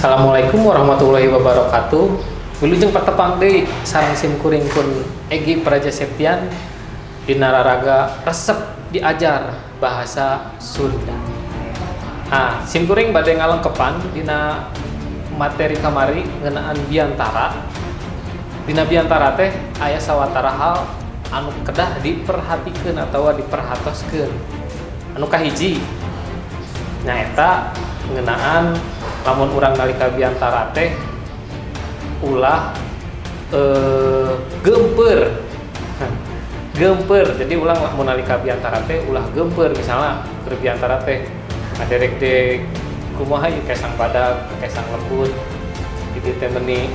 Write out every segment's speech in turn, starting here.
Assalamualaikum warahmatullahi wabarakatuh. Wilujeng patepang deui sareng sim kuring kun Egi Praja Septian dina raraga Resep Diajar Bahasa Sunda. Nah, sim kuring bade ngalengkepan dina materi kamari ngeunaan biantara. Dina biantara teh aya sawatara hal anu kedah diperhatikeun atawa diperhatoskeun. Anu kahiji nyaeta ngeunaan lamun urang nalika biantara teh ulah geumpeur. Geumpeur. Jadi ulang lamun nalika biantara teh ulah geumpeur, misalnya keur biantara teh ngaderek-derek kumaha ieu, kesang badag, kesang lembut gitu teh, meni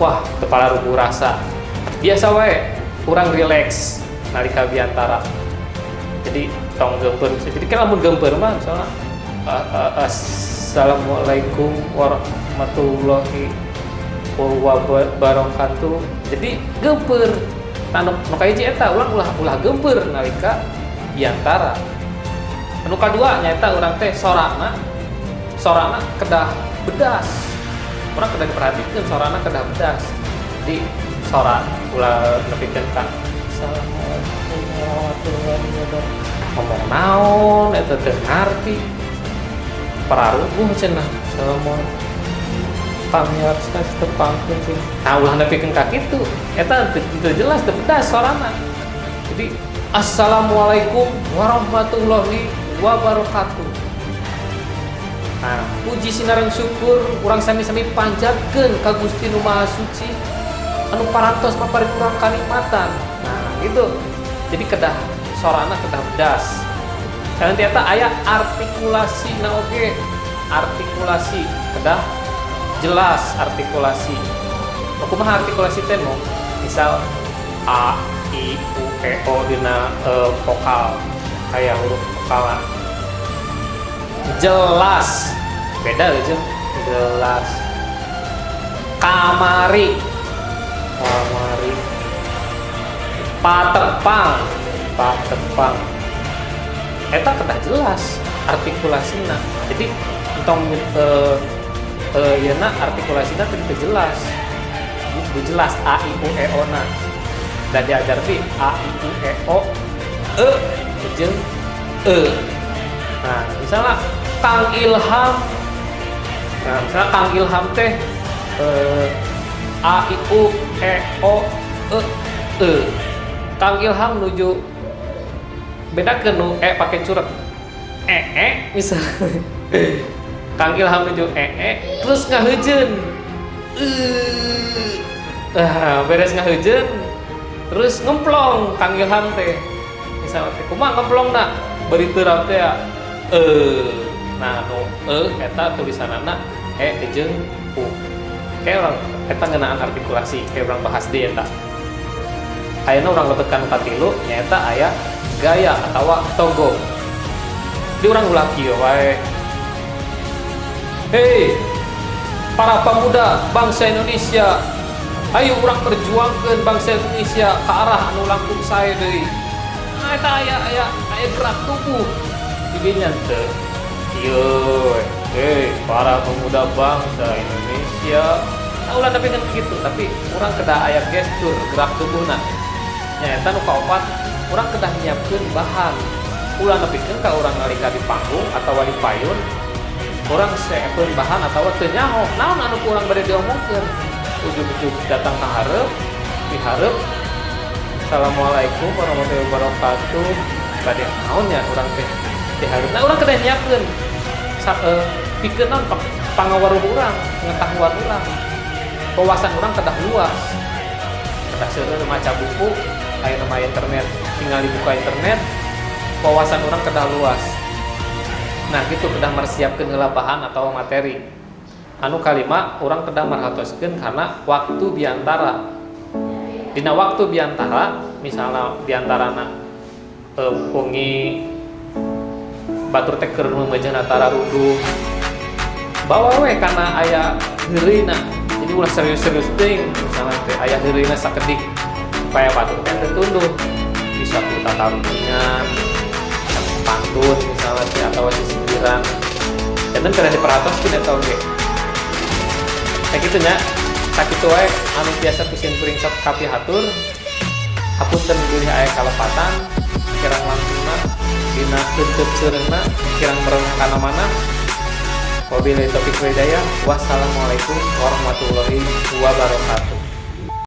wah teu paruguh rasa. Biasa wae, urang rileks nalika biantara. Jadi tong geumpeur. Jadi kan lamun geumpeur mah misalnya "Assalamualaikum warahmatullahi wabarakatuh," jadi geumpeur. Nah, nu kahiji eta ulang ulah ulah geumpeur nalika biantara. Anu kadua nyaeta urang teh sorana sorana kedah bedas. Urang kedah diperhatikeun sorana kedah bedas. Jadi sora ulah nepikeun ka "Assalamualaikum warahmatullahi wabarakatuh," ngomong naon eta teu ngarti, pararuguh cenah, "Assalamualaikum pamiarsa tepangkeun sih." Nah, ulah nepikeun ka kitu, eta teu jelas, teu bedas sorana. Jadi "Assalamualaikum warahmatullahi wabarakatuh." Nah, puji sinareng syukur urang sami-sami panjatkeun ka Gusti Nu Maha Suci anu parantos maparin urang kanikmatan. Nah, gitu. Jadi kedah sorana kedah bedas. Nanti eta aya artikulasi. Nah, oke, artikulasi kedah jelas. Artikulasi kumaha? Artikulasi teh mau misal a, i, u, e, o dina vokal, kayak huruf vokal jelas beda aja, jelas. Kamari, kamari, patepang, patepang, eta kedah jelas artikulasina. Jadi entong yeuna artikulasina teu jelas. Kudu jelas a, i, u, e, o na. Da diajar di a, i, u, e, o, e jeung e. Nah, misalnya Kang Ilham. Nah, misalnya Kang Ilham teh a, i, u, e, o, e, e. Kang Ilham nuju beda ke nu e pakai curut, e, e. Misalnya Kang Ilham nuju e, e, terus ngaheujeun e. Ah, beres ngaheujeun terus ngemplong Kang Ilham teh. Misalnya teh kumaha ngemplongna? Bari teuram teh ya e. Nah, nu e eta tulisanana e jeung u. Kayak urang eta ngeunaan artikulasi, kayak urang bahas di eta. Ayeuna urang lebetkan katilu, nyaeta aya gaya atau togo. Di urang ulah kieu wae, "Hei para pemuda bangsa Indonesia, ayo urang perjuangkan bangsa Indonesia ke arah anu langkung sae deui." Nah, eta aya aya aya gerak tubuh didinya teu kieu, "Hei para pemuda bangsa Indonesia." Nah, ulah tapi kan gitu, tapi urang kedah aya gestur gerak tubuhna. Nyaeta nu kaopat, urang kedah nyiapkeun bahan. Ulah nepikeun ka urang nalika di panggung atau di payun urang seepkeun bahan atau teu nyaho naon anu ku urang bade diomongkeun. Ujug-ujug datang ka hareup, di hareup, "Assalamualaikum warahmatullahi wabarakatuh," bade naon ya urang teh di hareup? Nah, urang kedah nyiapkeun pikeun naon? Pangawaruh urang, pengetahuan urang, wawasan urang kedah luas, kedah seueur maca buku. Aya nama internet, tinggal dibuka internet. Wawasan urang kedah luas. Nah, gitu, kedah mersiapkeun heula bahan atau materi. Anu kalima, urang kedah merhatoskeun karena waktu biantara. Dina waktu biantara, misalnya biantarana wengi, batur teh keur meumeujeun tararuduh, bawa we karena aya heureuyna. Jadi ulah serius-serius teuing, misalnya teh aya heureuyna sakedik supaya batur teh teu tunduh, bisa ku tatarucingan, pantun misalnya teh atau sisindiran. Janten kedah diperhatoskeun eta oge. Kayak gitu nya, sakitu wae anu biasa ku sim kuring sok kapihatur. Hapunten bilih aya kalepatan, kirang langkungna dina heunteup seureungna, kirang merenah kana mana. Wabillahi taufiq wal hidayah. Wassalamualaikum warahmatullahi wabarakatuh.